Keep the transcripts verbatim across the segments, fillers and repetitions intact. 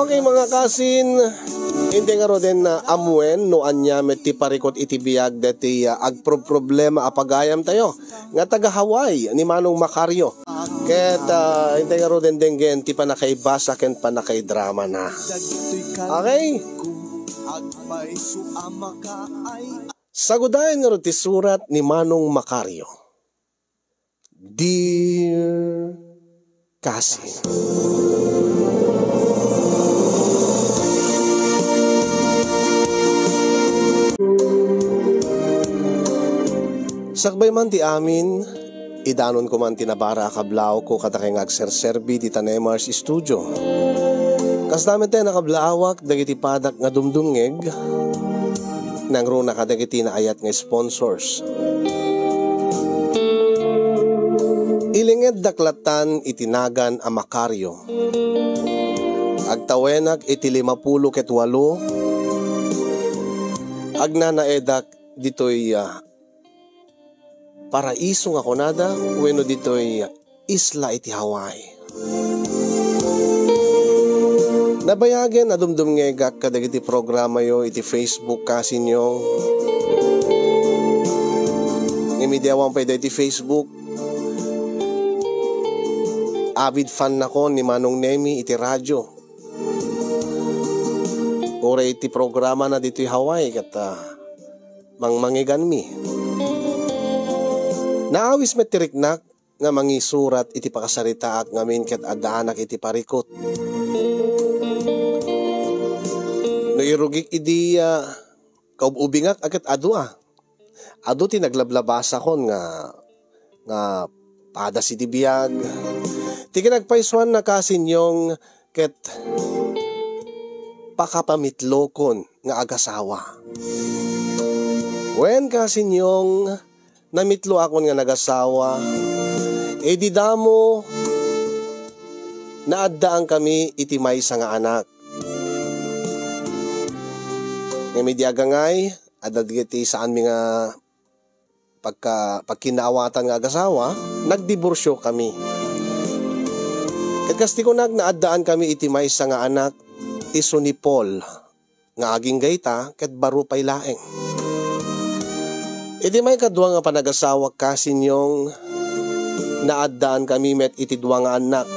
Okay, mga kasin, hindi ngaruden a amuen no ania met ti parikut iti biag deti, ah, agproproblema a pagayamtayo nga taga Hawaii ni Manong Macario. Ket, ah, hindi ngaruden denggen ti pannakaibasa ken pannakaidramana. Okay? Sagudayen ngarud ti surat ni Manong Macario. Dear Kasin. Sakbay man ti amin, idanonko man ti nabara a kablaaw ko kadakay nga agserserbi dita Nemar's Studio. Kasta met ti nakablaawak dagiti padak nga dumdumngeg, nangruna kadagiti naayat nga sponsors. Ilingeddak lattan iti nagan a Macario. Agtawenak iti limapulo ket walo. Agnanaedak ditoy, ah, paraiso nga kunada wenno ditoy isla iti Hawaii. Nabayagen a dumdumngegak kadagiti programayo iti Facebook, kasinyo. Ngem idi awan pay daytoy Facebook, avid fan nakon ni Manong Nemi iti radyo. Uray iti programana ditoy Hawaii ket, ah, mangmangeganmi. Naawis met ti riknak nga mangisurat iti pakasaritaak ngamin ket addaanak iti parikut. No irugik idi, ah, kaub-ubingak a ket adu a. Adu ti naglablabasakon nga, nga padas iti biag. Ti kinagpaysuanna, kasinyo, ket pakapamitlokon nga agasawa. Wen, kasinyo, namitloakon nga nagasawa, idi damo, naaddaankami iti maysa nga anak. Ngem idi agangay, adda dagiti saanmi nga pagka-, pagkinaawatan nga agasawa, nagdiborsiokami. Ket kas ti kunak, naaddaankami iti maysa nga anak, isu ni Paul, nga agingga ita ket baro pay laeng. Iti maikadua nga panagasawak, kasinyo, naaddaankami met iti dua nga annak.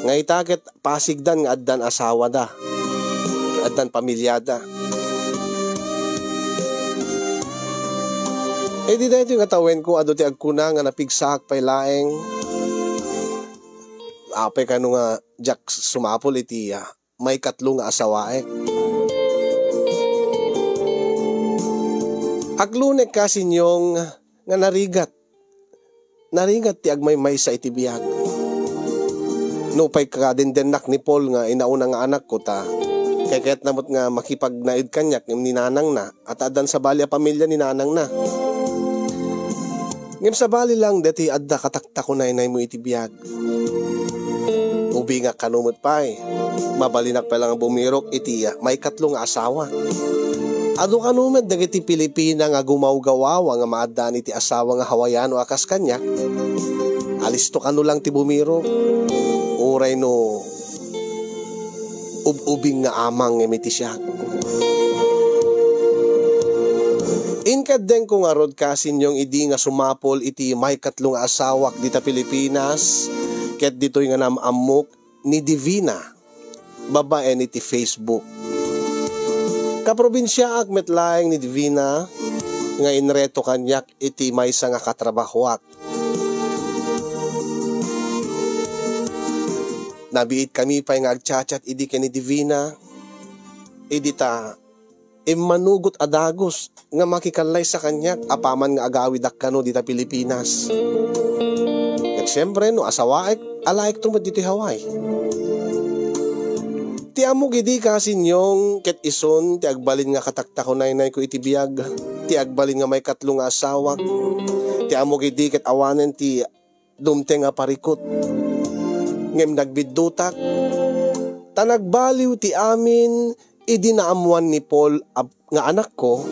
Nga ita ket pasigdan nga addan asawada, addan pamiliada. Idi daytoy nga tawenko, adu ti agkuna nga napigsaak pay laeng. Apay kano nga diak sumapul iti, ah, maikatlo nga asawaek. Aglunek, kasinyo, nga narigat. Narigat ti agmaymaysa iti biag. Nupay kadendennak ni Paul nga inauna nga anakko, ta kayatna met nga makipagnaed kaniak ngem ni nanangna, a ta addan sabali a pamilia ni nanangna. Ngem sabali lang daytoy adda kataktakunaynaymo iti biag. Ubingak kano met pay. Mabalinak pay lang nga bumirok iti, ah, maikatlo nga asawa. Adu kano met dagiti Pilipina nga gumawgawawa nga maaddaan iti asawa nga Hawaiano a kas kaniak. Alisto kano lang ti bumirok. Uray no ub-ubing nga amang ngem iti siak. Inkeddengko ngarud, kasinyo, idi nga sumapul iti maikatlo nga asawak dita Pilipinas, ket ditoy nga naam-ammok ni Divina, babaen iti Facebook. Kaprobinsiaak met laeng ni Divina nga inreto kaniak iti maysa nga katrabahoak. Nabiitkami pay nga agchat-chat idi ken ni Divina, idi ta immanugot a dagus nga makikallaysa kaniak apaman nga agawidak kano dita Pilipinas. Ket siempre, no asawaek, alaekto met ditoy Hawaii. Ti ammok idi, kasinyo, ket isun ti agbalin nga kataktakunaynayko iti biag, ti agbalin nga maikatlo nga asawak. Ti ammok idi ket awanen ti dumteng a parikut. Ngem nagbiddutak, ta nagbaliw ti amin idi naammoan ni Paul a, nga anakko,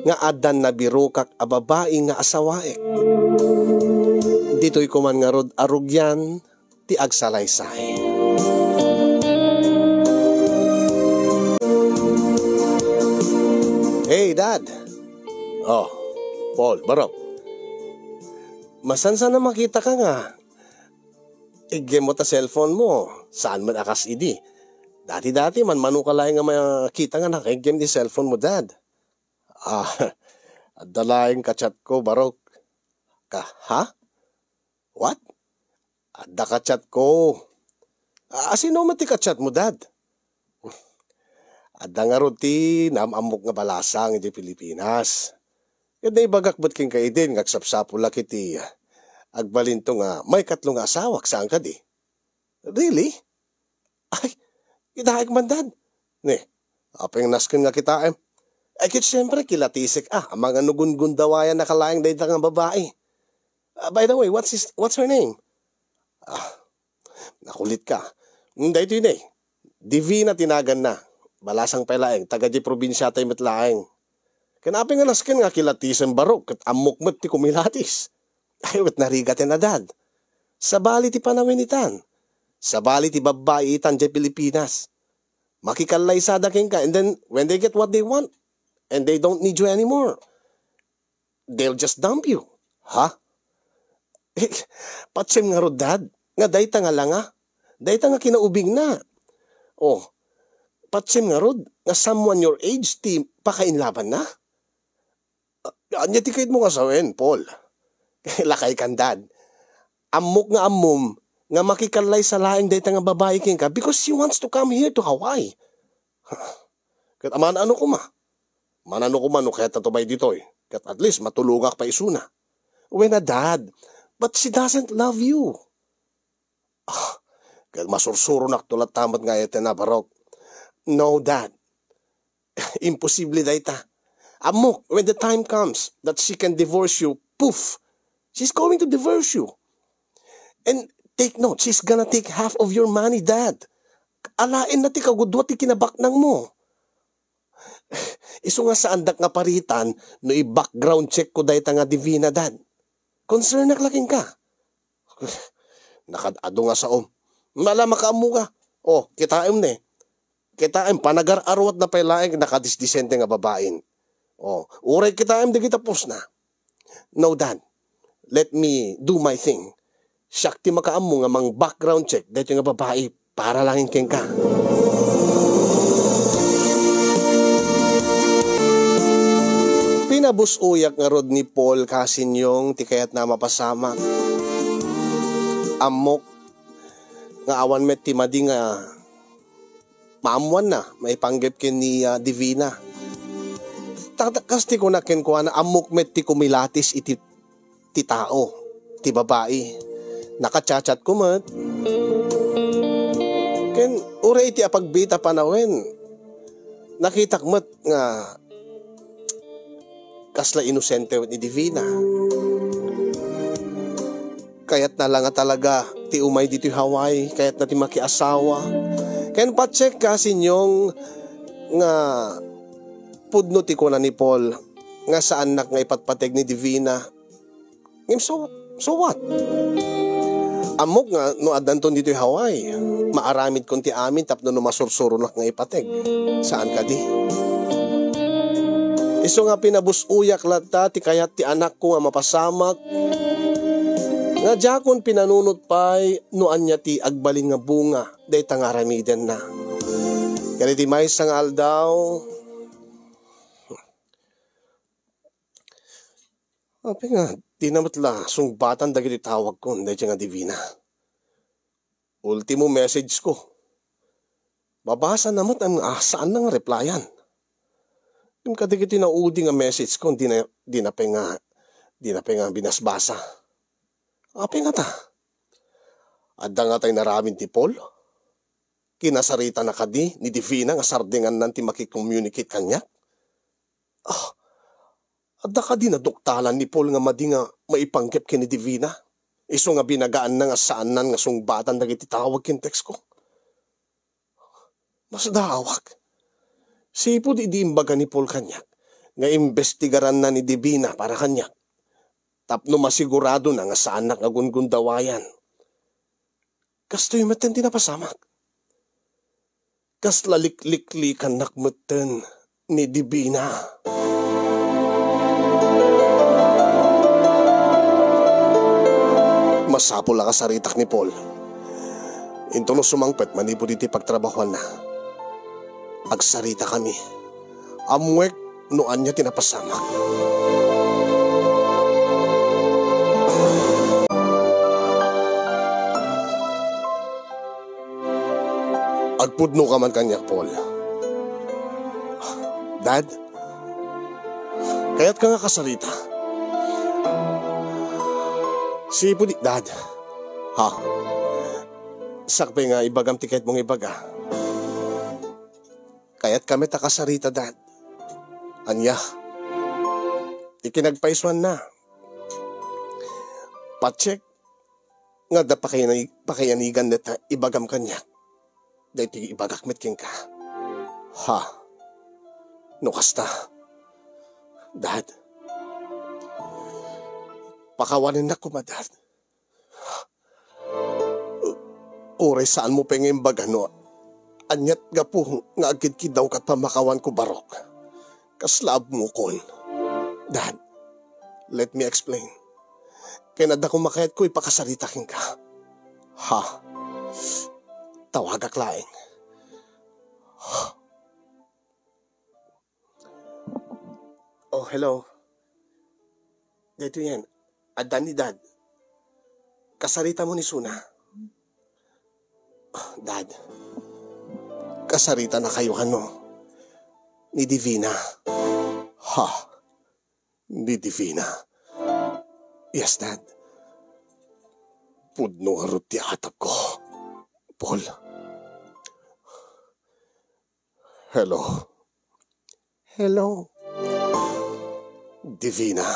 nga addan nabirokak a babai nga asawaek. Ditoy koman ngarud a rugian ti agsalaysay. Hey, Dad! Oh, Paul, barok. Masansan a makitaka nga. Iggemmo ta cellphone mo. Saan met a kas idi? Dati-dati, manmanoka laeng nga makita nga nakaiggem ti cellphone mo, Dad. Ah, adda laeng ka-chat ko, barok. Ka, ha? What? Adda ka-chat ko. Ah, sino met ti ka-chat mo, Dad? Adda ngarud ti naam-ammok nga balasang idiay Pilipinas. Ket naibagak met kenka idin nga agsapsapulak iti agbalinto nga maikatlo nga asawak, saan kadi? Really? Ay, kitaek man, Dad. Ni, apay nga nasken nga kitaem? Ay, ket siyempre, kilatisek, ah, amangan no gundawayannaka laeng dayta nga babai. Ah, by the way, what's his, what's her name? Ah, nakulitka. Hmm, daytoy ne. Divina ti naganna. Balasang pay laeng, taga di probinsiatay met laeng. Ken apay nga nasken nga kilatisem, barok, ket ammok met ti kumilatis. Ay, ket narigat, Dad. Sabali ti panawen itan. Sabali ti babbai itan diay Pilipinas. Makikallaysada kenka, and then when they get what they want, and they don't need you anymore, they'll just dump you. Ha? Patiem ngarud, Dad, nga dayta nga langa, dayta nga kinaubingna. Oh, patiem ngarud nga someone your age ti pakainlabanna? Ania ti kayatmo nga sawen, Paul? Lakay kan, Dad. Ammok nga ammom nga makikallaysa laeng dayta nga babai kenka because she wants to come here to Hawaii. Ket aman-ano koma? Man-ano koma no kayatna to pay ditoy? Ket at least matulongak pay isuna. Wen a, Dad, but she doesn't love you. Ah, ket masursuronakto latta met nga iti nabarok. No, Dad. Imposible dayta. Ammok, when the time comes that she can divorce you, poof, she's going to divorce you. And take note, she's gonna take half of your money, Dad. Alaenna ti kagudua ti kinabaknang mo. Isu nga saandak nga paritan no i-background check ko dayta nga Divina, Dad. Concern ak la kenka. Nakad-adu nga saom. Ala, makaammo ka. Oh, kitaem ne. Kitaem, panagar-aruatna pay laeng nakadisdisente nga babain. Oh, uray kitaem dagiti pusna. No, Dad. Let me do my thing. Siak ti makaammo nga mang-background check daytoy nga babai para laeng kenka. Pinabus-oyak ngarud ni Paul, kasinyong, ti kayatna a mapasamak. Ammok nga awan met ti madi nga maammoanna maipanggep ken ni, ah, Divina. Ta-, ta-, kas ti kuna kenkuana, ammok met ti kumilatis iti, ti tao, ti babai. Naka-chat-chat ko met. Ken uray iti apagbita panawen, nakitak met nga kasla inosente ni Divina. Kayatna la nga talaga ti umay ditoy Hawaii, kayatna ti makiasawa. Ken patsek, kasinyong, nga pudno ti kuna ni Paul nga saannak nga ipatpateg ni Divina. Ngem so, so what? Ammok nga no addanton ditoy Hawaii, maaramidkon ti amin tapno no masursuronak nga ipateg. Saan kadi? Isu nga pinabus-oyak latta ti kayat ti anakko nga mapasamak, nga diakon pinanunot pay no ania ti agbalin nga bunga dayta nga aramidenna. Ken iti maysa nga aldaw, apay nga, dina met la sungbatan dagiti tawagkon daydiay nga Divina. Ultimo message ko. Mabasana met, ah, saanna nga replyan. Ngem kadagiti naudi nga message ko, dina, dina pay nga, dina pay nga binasbasa. Apay ngata? Adda ngata inaramid ni Paul? Kinasaritana kadi ni Divina nga sardingannan ti makicommunicate kaniak? Ah, adda kadi naduktalan ni Paul nga madi nga maipanggep ken ni Divina? Isu nga binagaanna nga saannan nga sungbatan dagiti tawag ken text ko. Masdaawak. Sipud idi imbaga ni Paul kaniak nga imbestigaranna ni Divina para kaniak, tapno masiguradona nga saannak nga gungundawayan. Kastoy metten ti napasamak. Kasla likliklikannak metten ni Divina. Masapul a kasaritak ni Paul. Intono sumangpet manipud iti pagtrabahuanna. Agsaritakami. Ammoek no ania ti napasamak. Agpudno ka man kaniak, Paul. Dad, kayatka nga kasarita? Sipud, Dad. Ha? Sakbay nga ibagam ti kayatmo nga ibaga. Kayatka met a kasarita, Dad. Ania? Ti kinagpaysuanna. Patsek nga adda pakayani-, pakayanigan dayta ibagam kaniak. Daytoy ibagak met kenka. Ha? No kasta, Dad. Pakawanennak koma, Dad. Uray saanmo pay nga imbaga no aniat gapu nga agkidkiddaw ket pammakawanko, Barok. Kasla ammokon. Dad, let me explain. Ken adda koma kayatko ipakasarita kenka. Ha? Tawagak laeng. Oh, hello. Daytoyen, adda ni Dad. Kasaritam ni Suna. Dad, kasaritanakayo kano ni Divina? Ha? Ni Divina? Yes, Dad. Pudno ngarud ti atapko, Paul. Hello. Hello. Divina.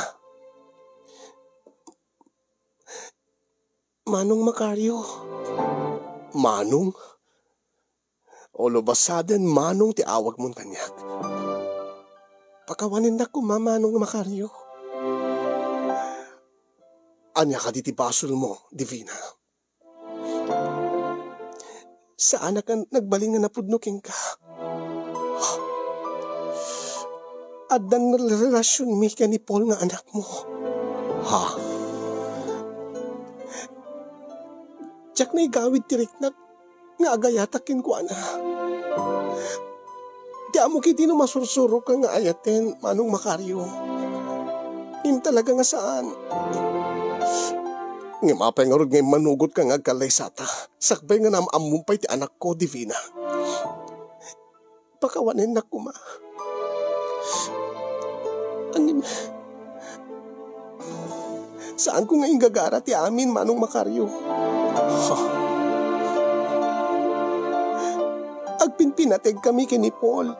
Manong Macario. Manong? All of a sudden, Manong ti awagmon kaniak. Pakawanennak koma, Manong Macario. Ania kadi ti basolmo, Divina? Saanak a nagbalin nga napudno kenka. Addan relasionmi ken ni Paul nga anakmo. Ha? Diak naigawid ti riknak nga agayatak kenkuana. Ti ammok idi no masursuroka nga ayaten, Manong Macario. Ngem talaga nga saan. Ngem apay ngarud nga immanugotka nga agkallaysata, sakbay nga naam-ammom pay ti anakko, Divina? Pakawanennak koma. Ngem, saanko nga inggagara ti amin, Manong Macario. Ha? Agpinpinategkami ken ni Paul.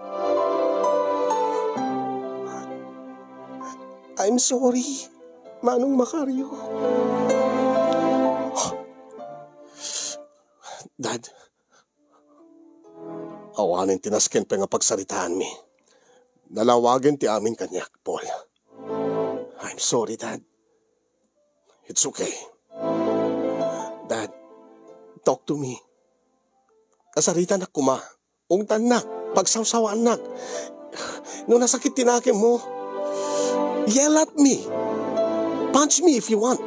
I'm sorry, Manong Macario. Dad, awanen ti nasken pay nga pagsaritaanmi. Nalawagen ti amin kaniak, Paul. I'm sorry, Dad. It's okay. Dad, talk to me. Kasaritanak koma. Ungtannak, pagsawsawaannak. No nasakit ti nakemmo, yell at me. Punch me if you want.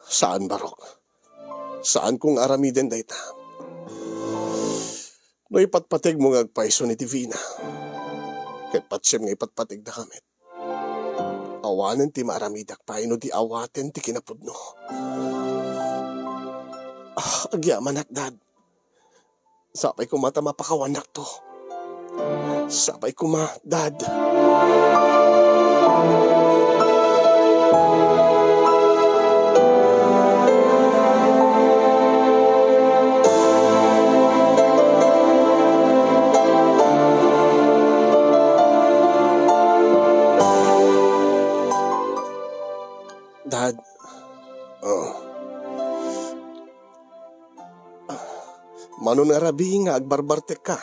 Saan, Barok. Saanko nga aramiden dayta. No ipatpategmo nga agpayso ni Divina, ket patiem nga ipatpategdaka met, awanen ti maaramidak pay no di awaten ti kinapudno. Ah, agyamanak, Dad. Sapay koma ta mapakawannakto. Sapay koma, Dad. Dad. Oh. Mano nga rabii nga agbarbartekka?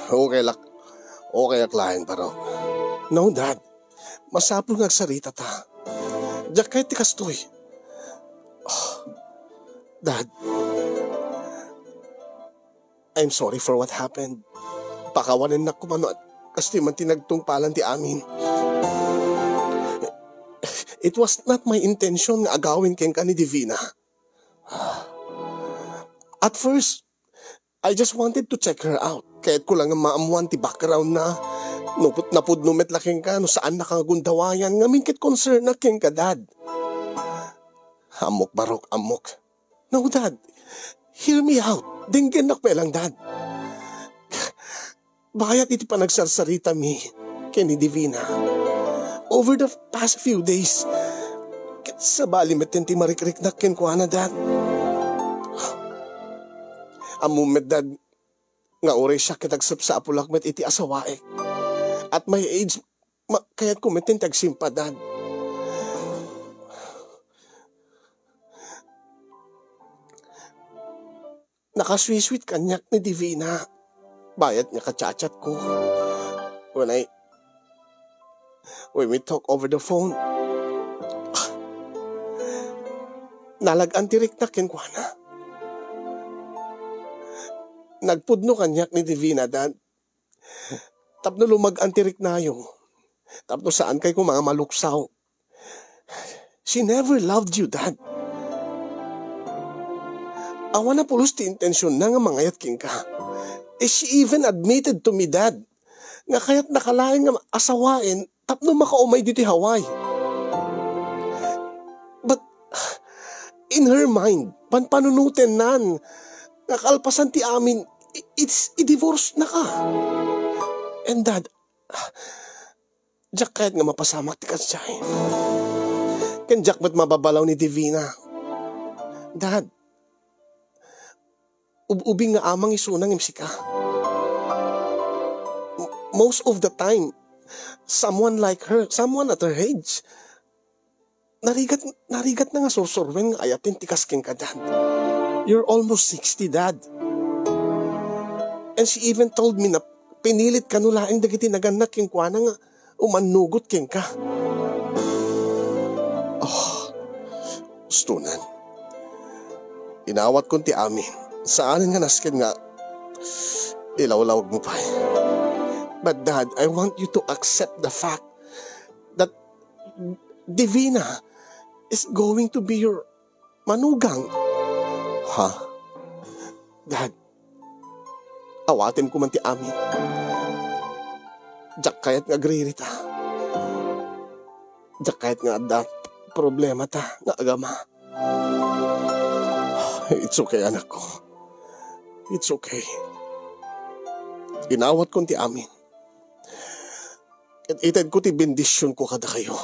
Okay lak-, okay ak laeng, Barok. No, Dad. Masapul nga agsaritata. Diak kayat ti kastoy. Ah, Dad, I'm sorry for what happened. Pakawanennak koma no kastoy man ti nagtungpalan ti amin. It was not my intention nga agawin kenka ni Divina. At first, I just wanted to check her out. Kayatko lang nga maammuan ti background na. Nupot napudno met la kenka no saan na ka nga gundawayan, ngamin ket concern na kenka, Dad. Ammok, Barok, ammok. No, Dad. Hear me out. Denggennak met lang, Dad. Bayat iti panagsarsaritami ken ni Divina over the past few days, ket sabali metten ti marikriknak kenkuana, Dad. Ammom met, Dad, nga uray siak ket agsapsapulak met iti asawaek. At my age, ma-, kayatko metten ti agsimpa, Dad. Nakasweet-sweet kaniak ni Divina. Bayat nga ka-chat-chatko. When I, when we talk over the phone, nalag-an ti riknak kenkuana. Nagpudno kaniak ni Divina, Dad. Tapno lumag-an ti riknayo. Tapno saankay koma nga maluksaw. She never loved you, Dad. Awan a pulos ti intensionna nga mangayat kenka. Eh, she even admitted to me, Dad, nga kayatnaka laeng nga asawaen tapno makaumay ditoy Hawaii. But in her mind, panpanunotennan nga kalpasan ti amin, i-, it's, i-divorce na ka. And Dad, diak kayat nga mapasamak ti kasdiay. Ken diak met mababalaw ni Divina. Dad, ub-ubing nga amang isuna ngem sika. M-, most of the time, someone like her, someone at her age, narigat, narigat na nga sursurwen nga ayaten ti kas kenka, Dad. You're almost sixty, Dad. And she even told me na pinilit kano laeng dagiti nagannak kenkuana nga umannugot kenka. Oh, ustonan. Inawatkon ti amin. Saanen nga nasken nga ilawlawagmo pay. But Dad, I want you to accept the fact that Divina is going to be your manugang. Ha? Dad, awatenko man ti amin. Diak kayat nga agririta. Diak kayat nga adda problemata nga agama. It's okay, anakko. It's okay. Inawatkon ti amin. Ket itedko ti bendisionko kadakayo.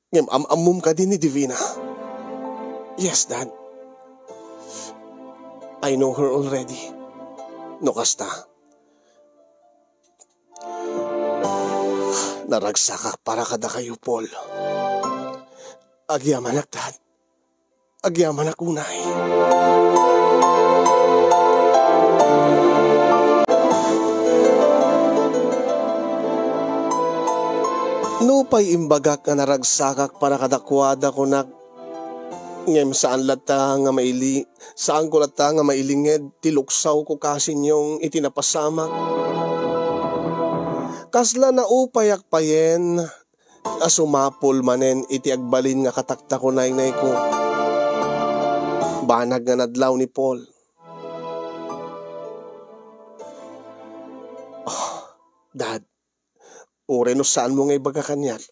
Ngem am-ammom kadi ni Divina? Yes, Dad. I know her already. No kasta, naragsakak para kadakayo, Paul. Agyamanak, Dad. Agyamanak unay. Nupay imbagak nga naragsakak para kadakuada, kunak, ngem saan latta nga maili-, saanko latta nga mailinged ti luksawko kasinyong iti napasamak. Kasla naupayak payen a sumapul manen iti agbalin nga kataktakon naynayko. Banag nga nadlaw ni Paul. Ah, Dad, uray no saanmo nga ibaga kaniak,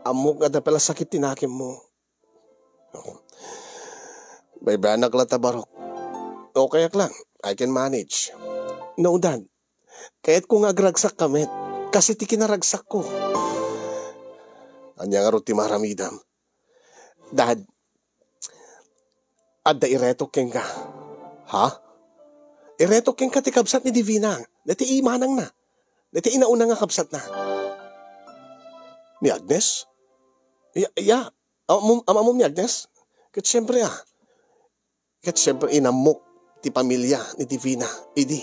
ammok nga adda pay la sakit ti nakemmo. Baybayanak latta, Barok. Okayak lang. I can manage. No, Dad. Kayatko nga agragsak ka met, kas iti kinaragsakko. Ania ngarud ti maaramidam? Dad, adda iretok kenka. Ha? Iretok kenka ti kabsat ni Divina, dayta imanangna, dayta inauna nga kabsatna. Ni Agnes? Ya, ya. Am-, am-, am-, ammom ni Agnes? Ket siempre, ah. Ket siempre, inammok ti pamilia ni Divina idi.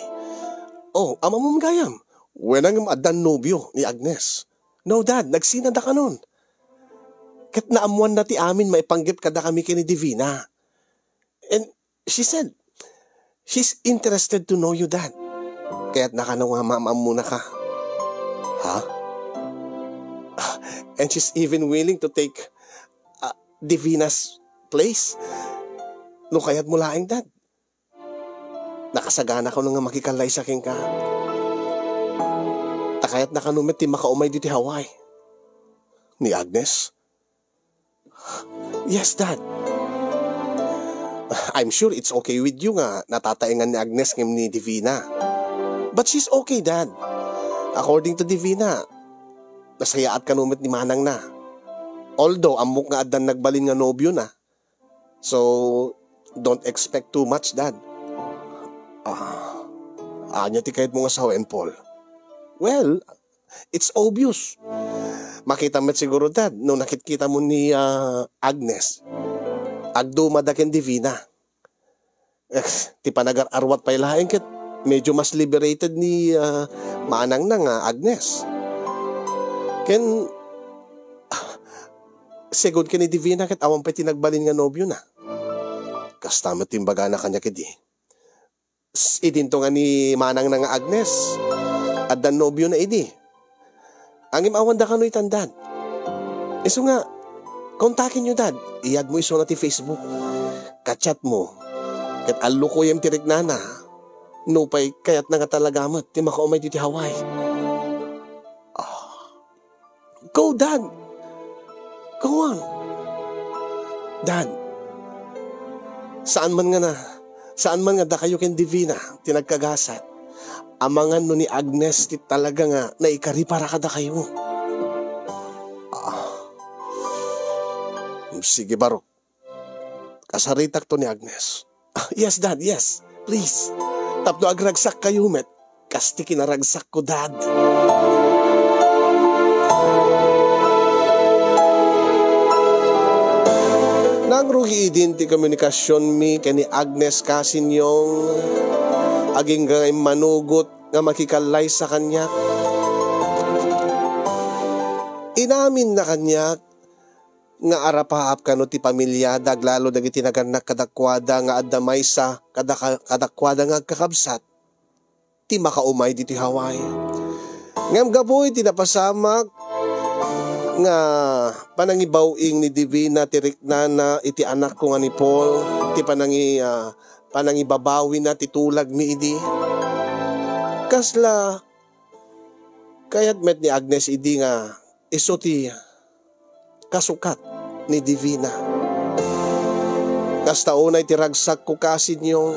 Oh, am-ammom gayam, wen ngem addan nobio ni Agnes. No, Dad, nagsinadakanon. Ket naammoanna ti amin maipanggep kadakami ken ni Divina. And she said, she's interested to know you, Dad. Kayatna kano nga maam-ammonaka. Ha? Ah, And she's even willing to take, uh, Divina's place. No kayatmo laeng, Dad. Nakasagana kano nga makikallaysa kenka. Ta kayatna kano met ti makaumay ditoy Hawaii. Ni Agnes? Yes, Dad. I'm sure it's okay with you nga natataengan ni Agnes ngem ni Divina. But she's okay, Dad. According to Divina, nasayaat kano met ni manangna. Although, ammok nga addan nagbalin nga nobiona. So, don't expect too much, Dad. Ah, ania ti kayatmo nga sawen, Paul? Well, it's obvious. Makita met siguro, Dad, no nakitkita mo ni, ah, Agnes. Agdumada ken Divina. Eh, ti panagar-arwat pay laeng ket medyo mas liberated ni, ah, manangna nga Agnes. Ken, segod ken ni Divina ket awan pay ti nagbalin nga nobiona. Kasta met ti imbagana kaniak idi. S-, idinto nga ni manangna nga Agnes, addan nobiona idi. Ngem awanda kano itan, Dad. Isu nga, kontakenyo, Dad. Iyadmo isuna ti Facebook. Ka-chat mo. Ket allukoyem ti riknana. Nupay kayatna nga talaga met ti makaumay ditoy Hawaii. Ah. Go, Dad! Go on! Dad, saan man nga na, saan man nga dakayo ken Divina ti nagkagasat, amangan no ni Agnes ti talaga nga naikaripara kadakayo. Ah. Sige, Barok. Kasaritakto ni Agnes. Ah, yes, Dad, yes. Please. Tapno agragsak kayo met. Kas ti kinaragsakko, Dad. Nangrugi idin ti komunikasionmi ken ni Agnes Kasinyong. Agingga nga immanugot nga makikallaysa kaniak. Inaminna kaniak nga arapaap kano ti pamiliada aglalo dagiti nagannak kadakuada nga adda maysa kadaka-, kadakuada nga agkakabsat ti makaumay ditoy Hawaii. Ngem gapu iti napasamak nga panangibaw-ing ni Divina ti riknana iti anakko nga ni Paul, ti panangi-, ah, panangibabawina ti tulagmi idi. Kasla kayat met ni Agnes idi nga isu ti kasukat ni Divina. Kasta unay ti ragsakko, Kasinyong.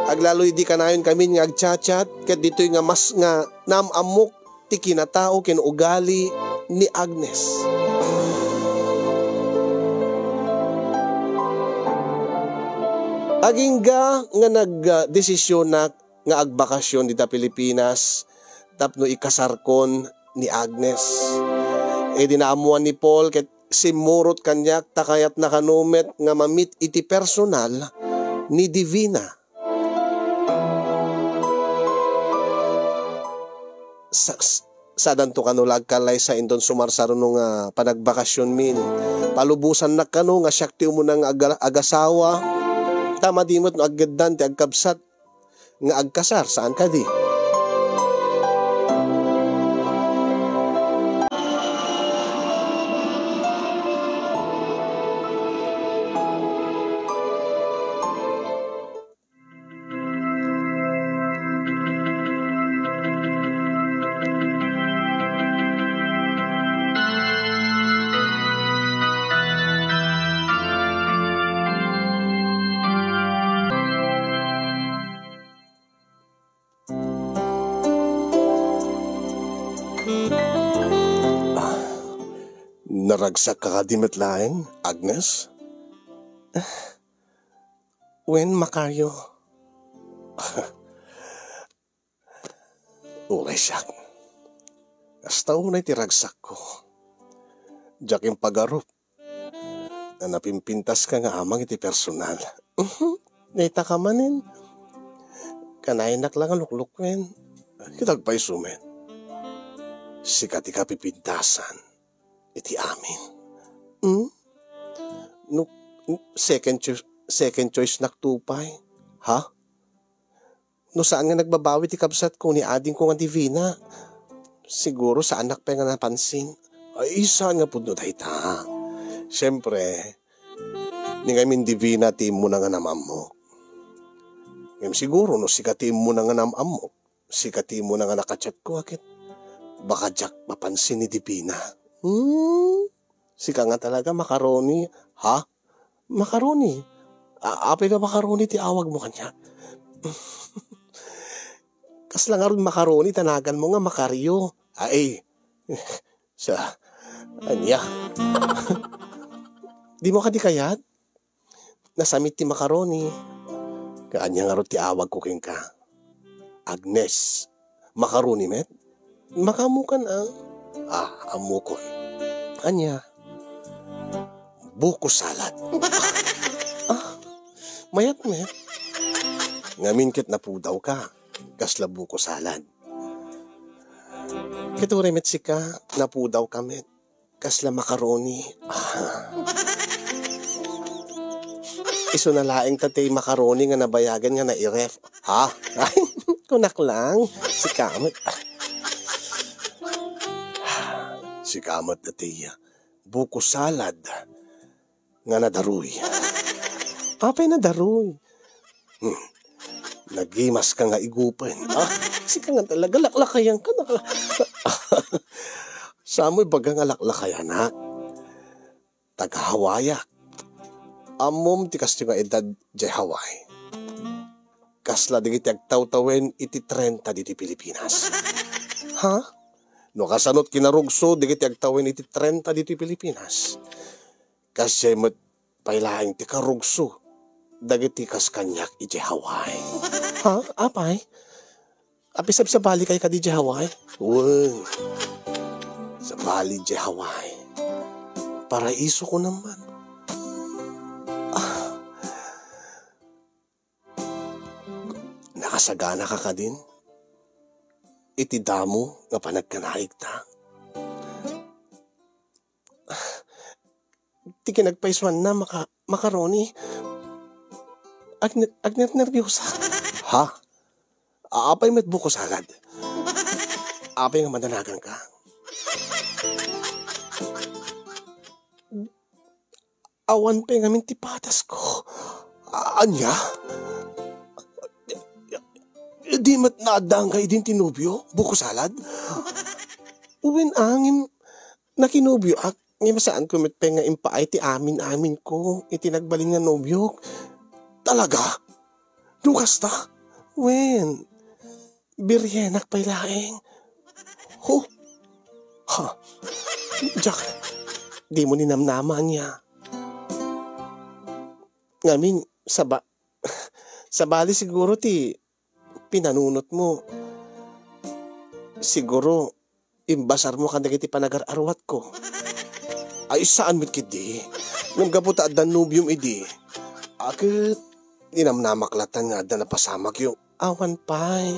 Aglalo idi kanayon kamin nga agchat-chat, ket ditoy nga mas nga naam-ammok ti kinatao ken ugali ni Agnes. Agingga nga nagdesisionak nga agbakasyon dita Pilipinas tapno ikasarkon ni Agnes. Idi naammuan ni Paul ket simmurot kaniak ta kayatna kano met nga mamit iti personal ni Divina. Sa-, s-, sadanto kano la agkallaysa inton sumarsaruno nga panagbakasionmin. Palubosannak kano nga siak ti umuna nga aga-, agasawa, ta madi met no aggeddan ti agkabsat nga agkasar, saan kadi? Naragsak ka kadi met laeng, Agnes? Wen, Macario. Uray siak. Kasta unay ti ragsakko. Diak impagarup a napimpintaska nga amang iti personal. Mhm. Dayta ka manen. Kanayanak la nga luklukwen. Ket agpayso met. Sika ti kapipintasan iti amin. Hmm? No, second choice, second choice nak to pay. Ha? No saan nga nagbabawi ti kabsatko ni adingko nga Divina, siguro saannak pay nga napansin. Ay, saan nga pudno dayta? Siempre, ni ngamin Divina ti immuna nga nam-ammok. Ngem siguro no sika ti immuna nga nam-ammok, sika ti immuna nga naka-chat ko, ket baka diak mapansin ni Divina. Hmm? Sika nga talaga, macaroni, ha? Macaroni? A-, apay nga macaroni ti awagmo kaniak? Kasla ngarud macaroni ta naganmo nga Macario. Ay, sa, ania? Dimo kadi kayat? Nasamit ti macaroni. Kaanya ngarud ti awagko kenka. Agnes. Macaroni met? Makaammokan a. Ah, ammokon. Ania? Buko salad. Ah, mayat met. Ngamin ket napudawka. Kasla buko salad. Ket uray met sika, napudawka met. Kasla macaroni. Ah. Isuna laeng ta ti macaroni nga nabayagen nga nairef. Ha? Ay, kunak lang. Sika met. Sika met, atiya. Buko salad nga nadaruy. Apay nadaruy? Hmm. Nagimaska nga igupen. Ah, sika nga talaga, laklakayanka, nakla-, Samoy baga nga laklakayanak. Taga-Hawaiiak. Ammom ti kastoy nga edad diay Hawaii. Kasla dagiti agtawtawen iti trenta ditoy Pilipinas. Ha? No kasano ti kinarugso dagiti agtawen iti trenta ditoy Pilipinas, kasdiay met pay laeng ti karugso dagiti kas kaniak idiay Hawaii. Ha? Apay? Apay, sab-, sabali kay kadi idiay Hawaii? Wen. Sabali idiay Hawaii. Paraiso ko naman. Ah. Nakasagana ka kadin iti damo nga panagkanaigta? Ti kinagpaisuanna, maka-, macaroni. Agner-, agnernerbiyosa. Ha? Apay met buko salad? Apay nga madanaganka? Awan pay ngamin ti patasko. A-, ania? Di met naaddaanka idin ti nobio? Buko salad? Wen, a, ngem nakinobioak. Ngem saanko met pay nga impaay ti amin-aminko iti nagbalin nga nobiok. Talaga? No kasta? Wen, birhenak pay laeng. Ho? Ha? Jack, dimo ninamnama ania? Ngamin, saba-, sabali siguro ti pinanunotmo. Siguro, imbasarmo kadagiti panagar-aruatko. Ay, saan met ketdi. Ngem gapu ta adda nobiom idi, a ket ninamnamak latan nga adda napasamakyo. Awan pay.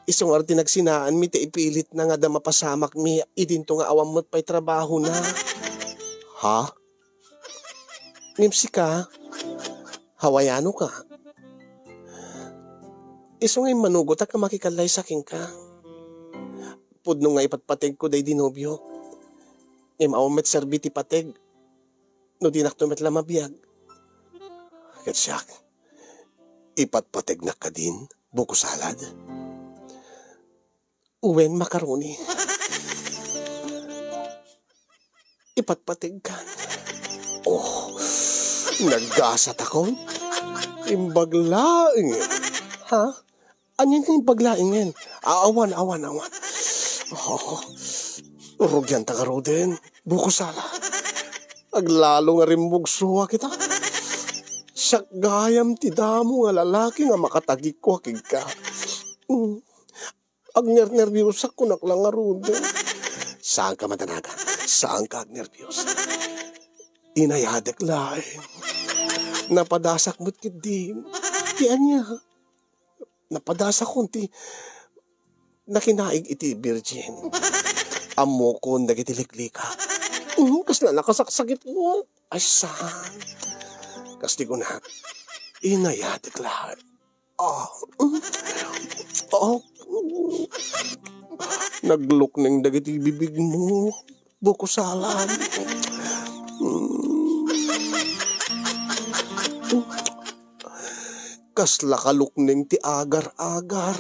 Isu ngarud ti nagsinaanmi ta ipilitna nga adda mapasamakmi idinto nga awan met pay trabahona. Ha? Ngem sika, Hawaiano ka. Isu nga immanugotak nga makikallaysa kenka. Pudno nga ipatpategko daydi nobiok. Ngem awan met serbi ti pateg no dinakto met la mabiag. Ket siak, ipatpategnak kadin, buko salad? Wen, macaroni. Ipatpategkan. Oh, nagasatakon. Imbag laeng. Ha? Ania nga imbag laengen? A-, awan, awan, awan. Oh, rugianta ngaruden. Buko salad. Aglalo nga rimmugsoak ita. Siak gayam ti damo nga lalaki nga makatagikua kenka. Mm. Agnernerbiyosak, kunak la ngaruden. Saanka madanagan. Saanka agnerbios. Inayadek laeng. Napadasak met ketdi. Ti ania? Napadasakon ti nakinaig iti Virgin. Ammokon dagiti liklikak. Mm, kasla nakasaksakit mo. Ay, saan? Kas ti kunak, inayadek laeng. Ah, mm. Ah, mm. Naglukneng dagiti bibigmo. buko salad. Mm. Kasla kalukneng ti agar-agar.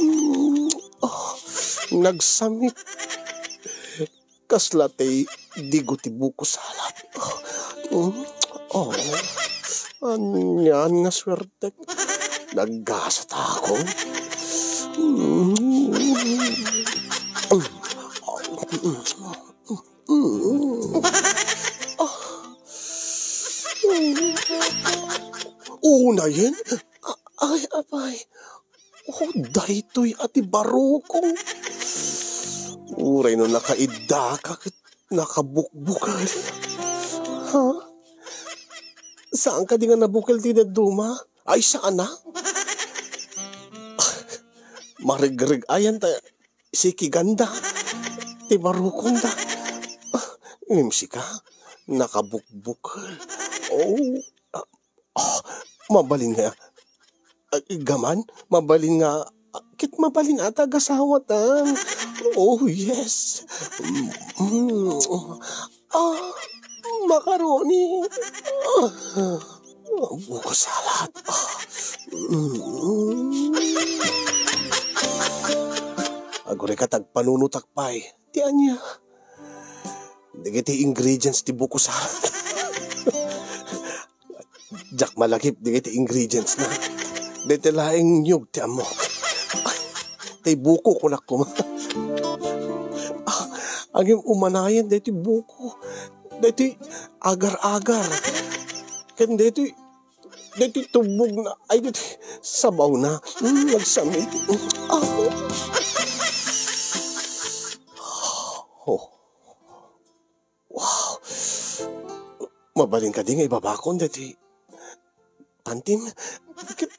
Mm. Oh, nagsamit. Kasla ti digo ti buko salad. Mm. Oh, anian nga suertek. Naggasat ako. Mm. Mm. Ah. Unayen? A-, ay, apay. Oh, daytoy a ti barukong. Uray no nakaiddaka ket nakabukbukel. Ha? Saan kadi nga nabukel ti dadduma? Ay, saan a? Maregreg-ayan ta sikiganda ti barukonda. Ngem sika, nakabukbukel. Oh, ah, ah, mabalin nga, ah, gaman, mabalin nga, ah, ket mabalin a ti agasawatan. Oh, yes. Mm, mm. Ah, macaroni. Ah, buko salad. Ah. Mm. Agurayka ta agpanunotak pay. Ti ania? Dagiti ingredients ti buko salad. Diak malagip dagiti ingredients na. Dayta laeng niyog ti ammok. Tay buko, kunak koma. Ah, ngem umanayen daytoy buko. Daytoy agar-agar. Ken daytoy, daytoy tubog na. Ay, daytoy sabaw na. Mm, nagsamit. Mm, ah. Oh. Wow! Mabalin kadi nga ibabakon daytoy pantim? Ket,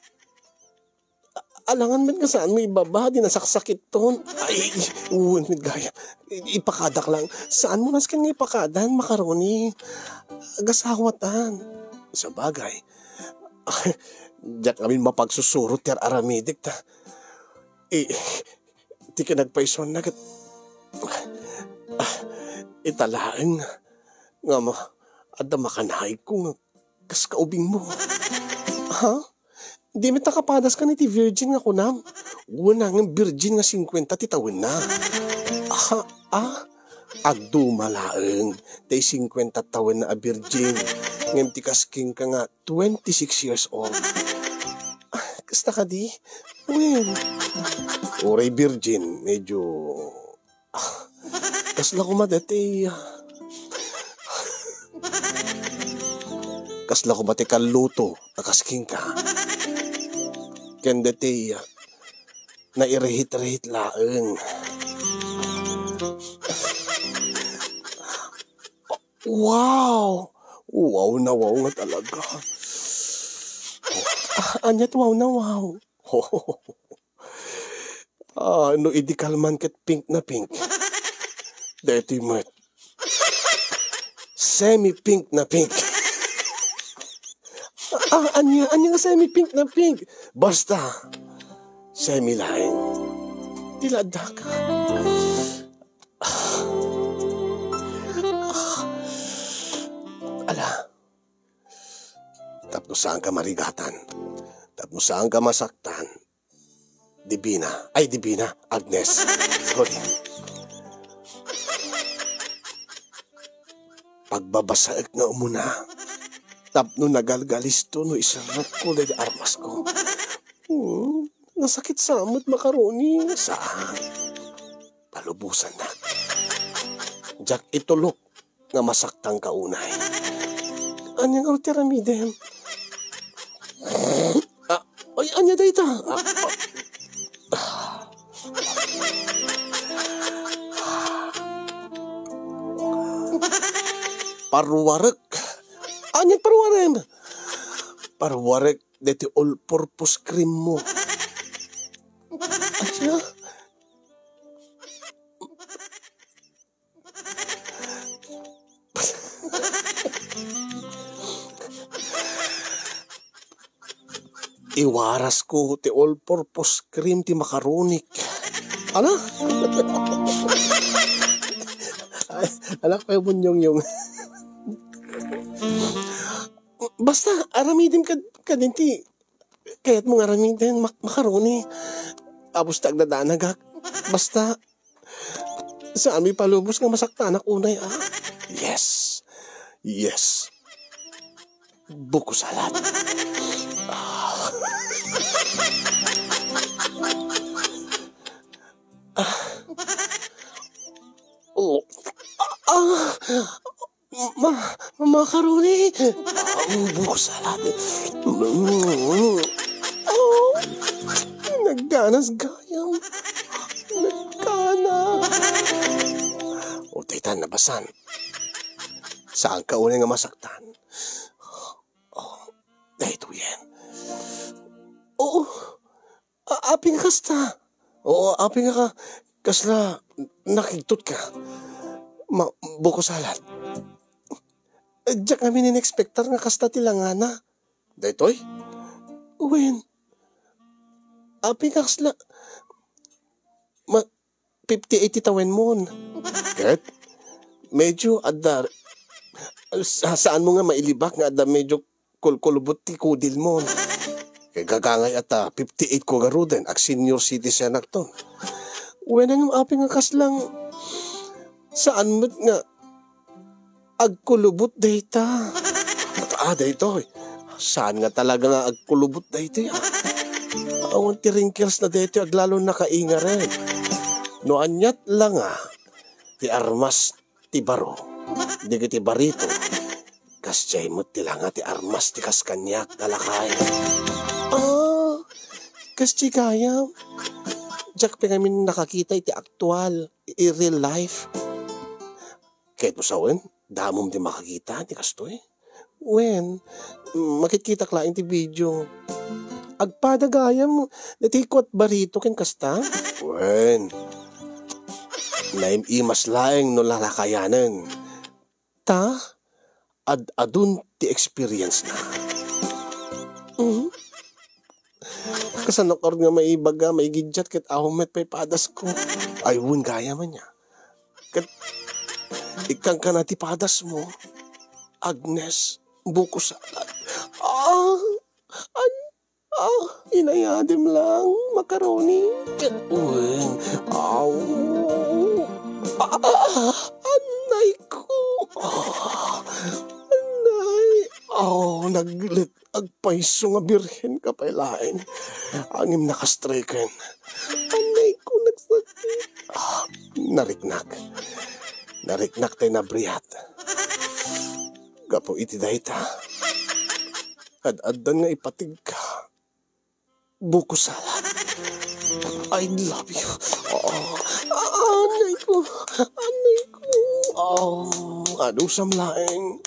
a-, alangan met nga saanmo ibaba, di nasaksakiton. Ay, wen met gayam. I-, ipakadak lang. Saanmo nasken nga ipakadan, macaroni? Agasawatan. Sabagay. Diak ngamin mapagsusurot ti ar-aramidek ta. I-, Ti kinagpaisuanna ket, ah, ita laeng nga ma-, adda makanaigko nga kas kaubingmo. Ha? Di met nakapadaskan iti virgin nga kunam? Wen, nangem virgin nga singkuenta ti tawenna. Aha, ah? Agduma laeng ti singkuenta tawenna a virgin, ngem ti kas kenka nga twenty-six years old. Ah, kasta kadi? Wen, uray virgin, medyo, ah, kasla koma daytoy, ah, kasla koma ti kalluto a kas kenka. Ken daytoy, ah, nairihit-rihit laeng. Wow! Wow na wow nga talaga. Ah, ania't wow na wow? Ah, no idi kalman ket pink na pink. Daytoy met. Semi-pink na pink. Ah, ania, ania nga semi-pink na pink? Basta, semi laeng. Ti la addaka. Ala, tapno saanka marigatan, tapno saanka masaktan, Divina, ay, Divina, Agnes, sorry. Pagbabasaek nga umuna, tapno nagalgalisto no iserrekko daydi armasko. Hmm, nasakit sa met, macaroni. Saan? Palubosannak. Diak itulok nga masaktanka unay. Ania ngarud ti aramidem? Ah, ay, ania dayta? Ah, ah. Paruarek. Ania paruarem? Paruarek deti all-purpose cream mo. Ania? Iwarasko ti all-purpose cream ti makaronik. Ala? Anak ko yung bunyongyong. Basta, aramidem kad-, kadin ti kayatmo nga aramiden, mak-, makaroni. Abus ta agdadanagak. Basta, saan mi palubos nga masaktanak unay, ah. Yes. Yes. Buko salad. Ah. Ah. Oh. Ah. Ma-, macaroni. Ah, buko salad. Mm. Oh. Nagganas gayam. Nagganas. O, daytan, nabasan. Saan ka unay nga masaktan? Oh, daytoyen. Oo. A-, apay nga kasta? Oo, apay nga ka-, kasla nakigtot ka? Ma-, buko salad. Diak ngamin in-expectar nga kasta ti langana. Daytoy? Wen. Apay nga kasla ma-, fifty-eight ti tawenmon. Ket, medyo adda, sa-, saanmo nga mailibak nga adda medyo kulkulubot ti kudilmon. Kay gagangay ata, fifty-eight ko garuden, ag-senior citizen akton. Wen, ngem apay nga kaslang saan met nga agkulubot dayta. Ah, daytoy. Saan nga talaga nga agkulubot daytoy, ah? Awan ti wrinkles na daytoy, aglalo nakaingaren. No aniat la nga, ti armas ti baro, dagiti barito, kasdiay met ti langa ti armas ti kas kaniak nga lakay. Ah, kasdiay gayam. Diak pay ngamin nakakita iti aktual, i-, real life. Ket no sawen, damom ti makakita ti kastoy. Wen, makitkitak laeng ti video. Agpada gayam, dati kuat barito ken kasta? Wen, naim-imas laeng no lalakayanen. Ta, ad-adun ti experience na. Mhm. Kasano ka nga maibaga, maigiddiat ket awan met pay padasko? Ay, wen gayam ania. Ket ikkankana ti padasmo, Agnes, buko salad. Ah, an-, ah, inayadem lang, macaroni. Ket wen, aw. Ah, ah, anay ko. Ah, anay. Aw, naglit. Agpayso nga birhen ka pay laeng. Ngem nakastriken. Anay ko, nagsakit. Ah, nariknak. Nariknak tay nabriat. Gapu iti dayta, ad-addan nga ipatigka. Buko salad. I love you. Oh, ah, anay ko. Anay ko. Oh, anusam laeng.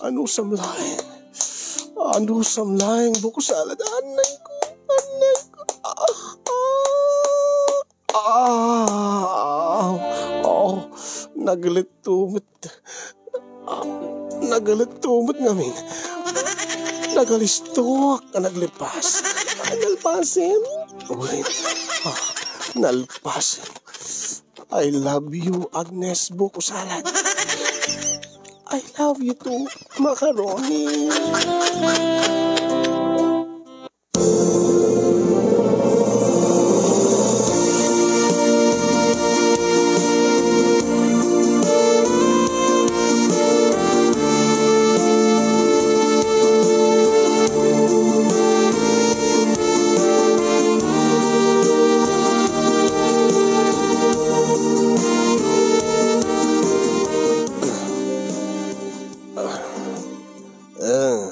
Anusam laeng. Anusam laeng, buko salad. Anay ko. Anay ko. Ah, ah, ah, oh, naglit to met. Ah, naglit to met ngamin. Nagalistok a naglepas. Nalpasen? Wait. Ah, nalpasen. I love you, Agnes, buko salad. I love you too, macaroni. Ah,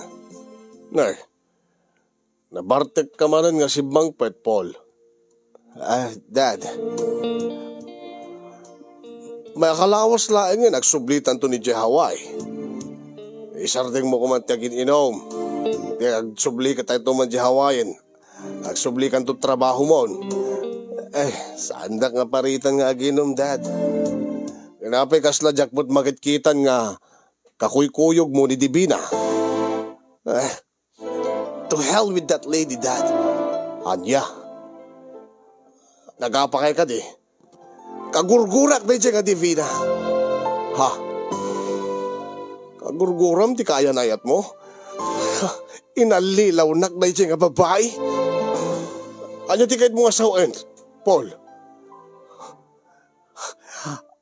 nay, nabartek ka manen nga simmangpet, Paul. Ah, Dad. Makalawas laengen, agsublitanto ni Jehaway. Isardengmo koman ti agin-inom. Ti agsubli ka tayo man Jehawayen. Agsublikanto trabahomon. Eh, saandak nga paritan nga aginom, Dad. Napay kasla diak met makitkitan nga kakuykuyogmo ni Divina. Eh, to hell with that lady, Dad. Ania? Nagapakay kadi? Kagurgurak daydiay nga Divina. Ha? Kagurguram ti kaayan-ayatmo? Inallilawnak daytoy nga babai? Ania ti kayatmo nga sawen, Paul?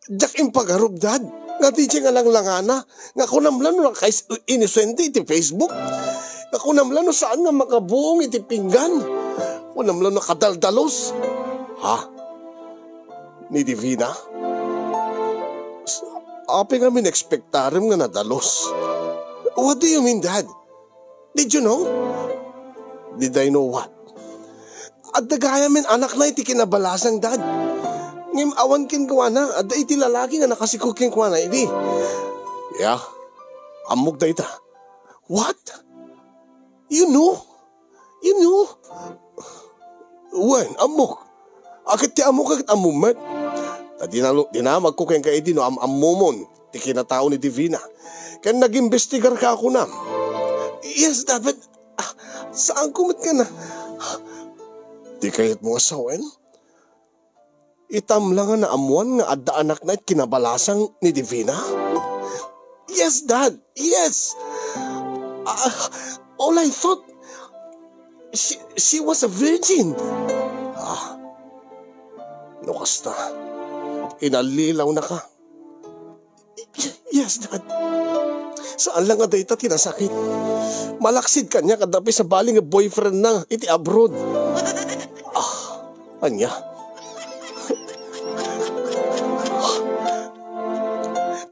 Diak impagarup, Dad, nga daytoy nga langlangana, nga kunam la no nakais-, inosente iti Facebook, nga kunam la no saan nga makabuong iti pinggan, kunam la no kadaldalos. Ha? Ni Divina? S-, apay ngamin ekspektarem nga nadalos? What do you mean, Dad? Did you know? Did I know what? Adda gayam anakna iti kinabalasang, Dad. Ngem awan kenkuana, adda iti lalaki nga nakasiko kenkuana idi. Yeah. Ammok dayta. What? You know? You know? Wen, ammok. Ket ti ammok ket ammom met. Ta dinalo-, dinamagko kenka idi no am-ammomon ti kinatao ni Divina. Ken nagimbestigarka a kunam. Yes, Dad, but, ah, saanko met nga na-, Di kayatmo nga sawen? Itam la nga naammoan nga adda anakna iti kinabalasang ni Divina? Yes, Dad. Yes. Ah, all I thought, she, she was a virgin. Ah, no kasta, inallilawnaka. Yes, Dad. Saan lang nga dayta ti nasakit. Malaksid kaniak adda pay sabali nga boyfriend na iti abroad. Ah, ania?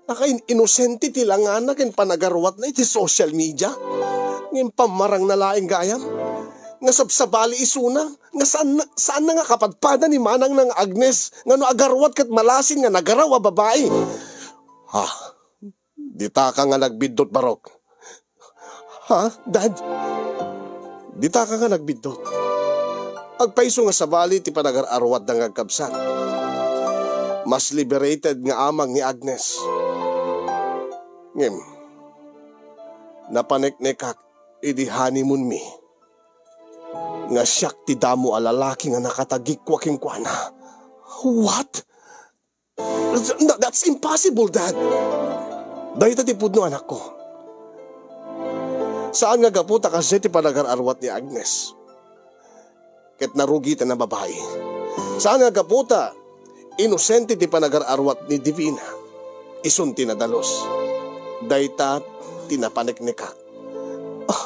Nakain-inosente ti langana ken panagaruatna iti social media. Ngem pammarangna laeng gayam nga sabsabali isuna nga saan, saan na nga kapadpada ni manangna nga Agnes nga no agaruat ket malasin nga nagaraw a babai. Ha? Ditaka nga nagbiddut, Barok. Ha, Dad? Ditaka nga nagbiddut. Agpayso nga sabali ti panagar-aruatda nga agkabsat. Mas liberated nga amag ni Agnes. Ngem, napaneknekak idi honeymoon mi nga siak ti damo a lalaki nga nakatagikua kenkuana. What? No, that's impossible, Dad. Dayta ti pudno, anakko. Saan nga gapu ta kasdiay ti panagar-aruat ni Agnes ket narugiten a babai. Saan nga gapu ta inosente ti panagar-aruat ni Divina. Isun ti nadalus. Dayta ti napaneknekak. Ah,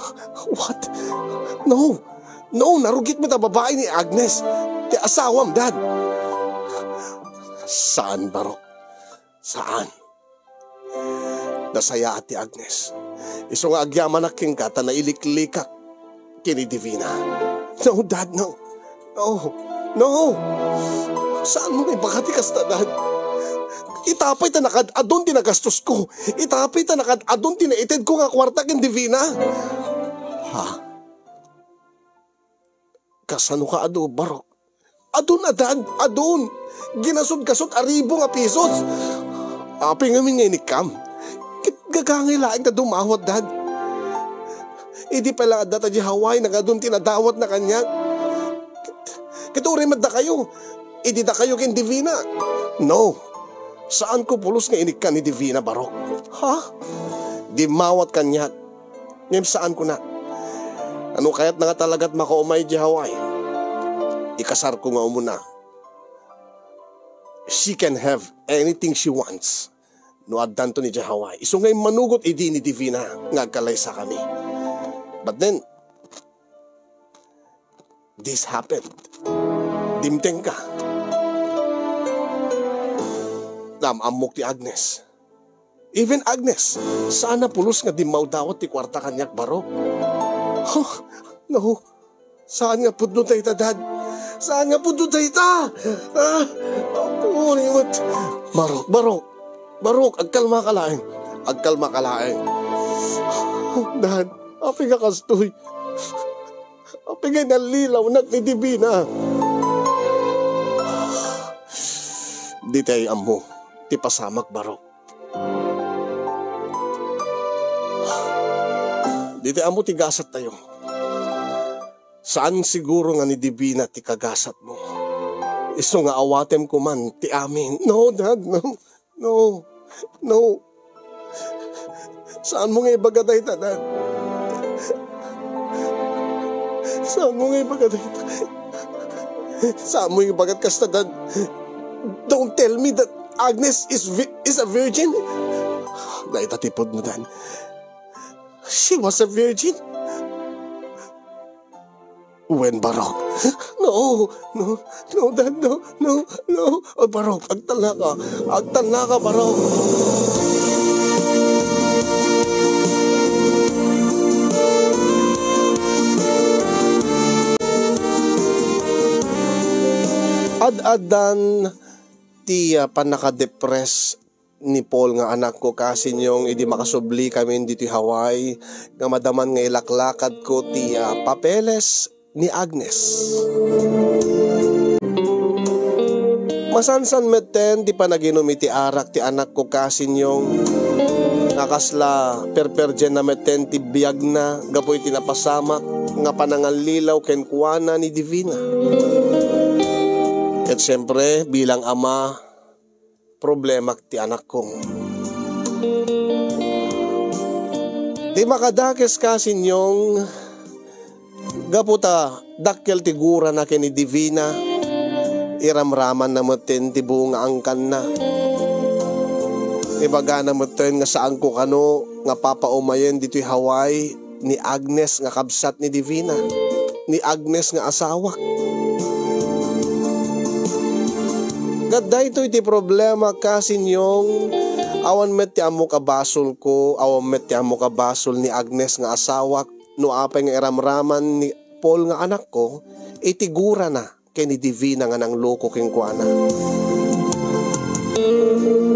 what? No. No, narugit met a babai ni Agnes. Ti asawam, Dad. Saan, Barok. Saan. Nasayaat ti Agnes. Isu nga agyamanak kenka ta nailiklikak ken ni Divina. No, Dad, no. No. No. Saan mo nga ibagati kasta, Dad? Itapay ta nakad-adun ti nagastosko. Itapay ta nakad-adun ti naitedko nga kuarta ken Divina. Ha? Kasano ka adu, Barok? Adun a, Dad, adun. Ginasut-gasut a ribu nga pisos. Apay ngamin nga inikkam? Ket gagangay laeng ta dumawat, Dad. Idi pay la adda ta di Hawaii, nagadun ti nadawatna kaniak. Ket, ket uray met dakayo, idi dakayo ken Divina. No. Saanko pulos nga inikkan ni Divina, Barok. Ha? Dimmawat kaniak. Ngem saan kuna. Ano kayat na nga talagat makaumay di Hawaii? Ikasarko nga umuna. She can have anything she wants. No addanto ni di Hawaii. Isu nga immanugot idi ni Divina nga agkalaysa kami. But then, this happened. Dimteng ka. Naam-ammok ti Agnes. Even Agnes, saan na pulos nga dimmawdawat ti kuarta kaniak, Barok. Huh, no. Saan nga pudno dayta, Dad? Saan nga pudno dayta? Ah, apoy, what? Barok, Barok. Barok, agkalma ka laeng. Agkalma ka laeng. Dad, apay nga kastoy? Apay nga inallilawnak ni Divina? Di tayo ammo ti pasamak, Barok. Di tayo ammo ti gasat tayo. Saan siguro nga ni Divina ti kagasat mo? Isu nga awatem kuman ti amin. No, Dad, no. No. No. Saan mo nga ibaga dayta, Dad? Saan mo nga ibaga dayta? Saan mo nga ibaga kasta, Dad? Don't tell me that Agnes is vi-, is a virgin. Dayta ti pudno, Dad. She was a virgin. Wen, Barok. No, no, no, Dad, no, no, no. Oh, Barok, agtalnaka. Agtalnaka, Barok. Ad-addan ti, ah, pannakadepress ni Paul nga anakko, kasinyong, idi makasubli kami ditoy Hawaii, nga madaman nga ilaklakadko ti, ah, papeles ni Agnes. Masansan metten ti panaginum iti arak ti anakko, kasinyong, nga kasla perperdienna metten ti biagna gapu iti napasamak nga panangallilaw kenkuana ni Divina. Ket siempre, bilang ama, problemak ti anakko. Ti makadakes, kasinyong, gapu ta dakkel ti gurana ken ni Divina, iramramanna metten ti buong nga angkanna. Ibagana metten nga saanko kano nga papaumayen ditoy Hawaii ni Agnes nga kabsat ni Divina, ni Agnes nga asawak. Ket daytoy ti problema, kasinyong, awan met ti ammok a basolko, awan met ti ammok a basol ni Agnes nga asawak, no apay nga iramraman ni Paul nga anakko iti gurana ken ni Divina nga nangloko kenkuana.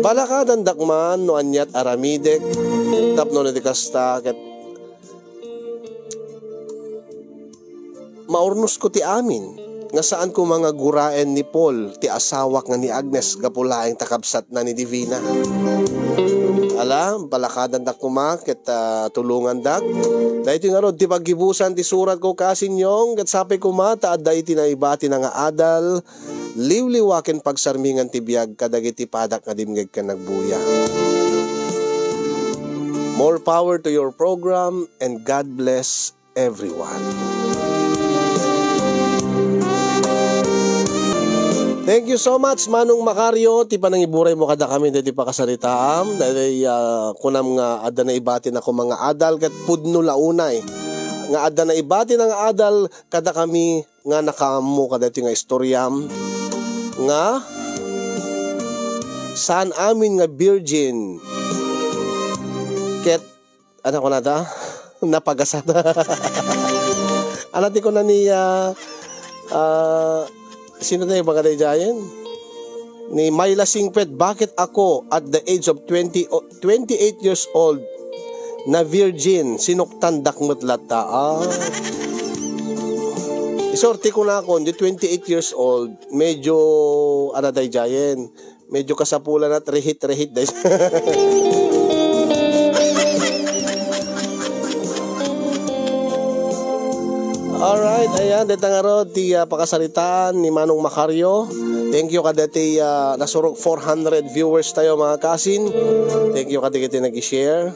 Balakadandak man no aniat aramidek tapno no di kasta ket maurnosko ti amin nga saan koma nga guraen ni Paul ti asawak nga ni Agnes gapu laeng ta kabsatna ni Divina. Ala, balakadandak koma ket, ah, tulongandak. Daytoy ngarud ti paggibusan ti suratko, kasinyong, ket sapay koma ta adda iti naibatina nga adal, liwliwa ken pagsarmingan ti biag kadagiti padak nga dimngeg ken nagbuya. More power to your program and God bless everyone. Thank you so much, Manong Macario, ti panangiburay mo kada kami daytoy pakasaritaam. Daytoy, ah, kunam nga adda naibatinako nga adal ket pudno la unay nga adda naibatina nga adal kada kami nga nakaammo kadaytoy nga istoriam nga saan amin nga virgin ket, ano ko na ta? Napagasat. Ano ti kuna ni, ah, ah, sino tayo, mga daydayen? Ni Myla Singpet, bakit ako at the age of twenty, o, twenty-eight years old na virgin, sinuktandak met latta? Ah. Isorti ko na ako, di twenty-eight years old, medyo, ano, daydayen, medyo kasapulan at rehit-rehit day. Alright, ayan, deta nga rod ti, ah, pakasaritaan ni Manong Macario. Thank you kadati, ah, nasurok four hundred viewers tayo, mga kasin. Thank you kadagiti nag-share.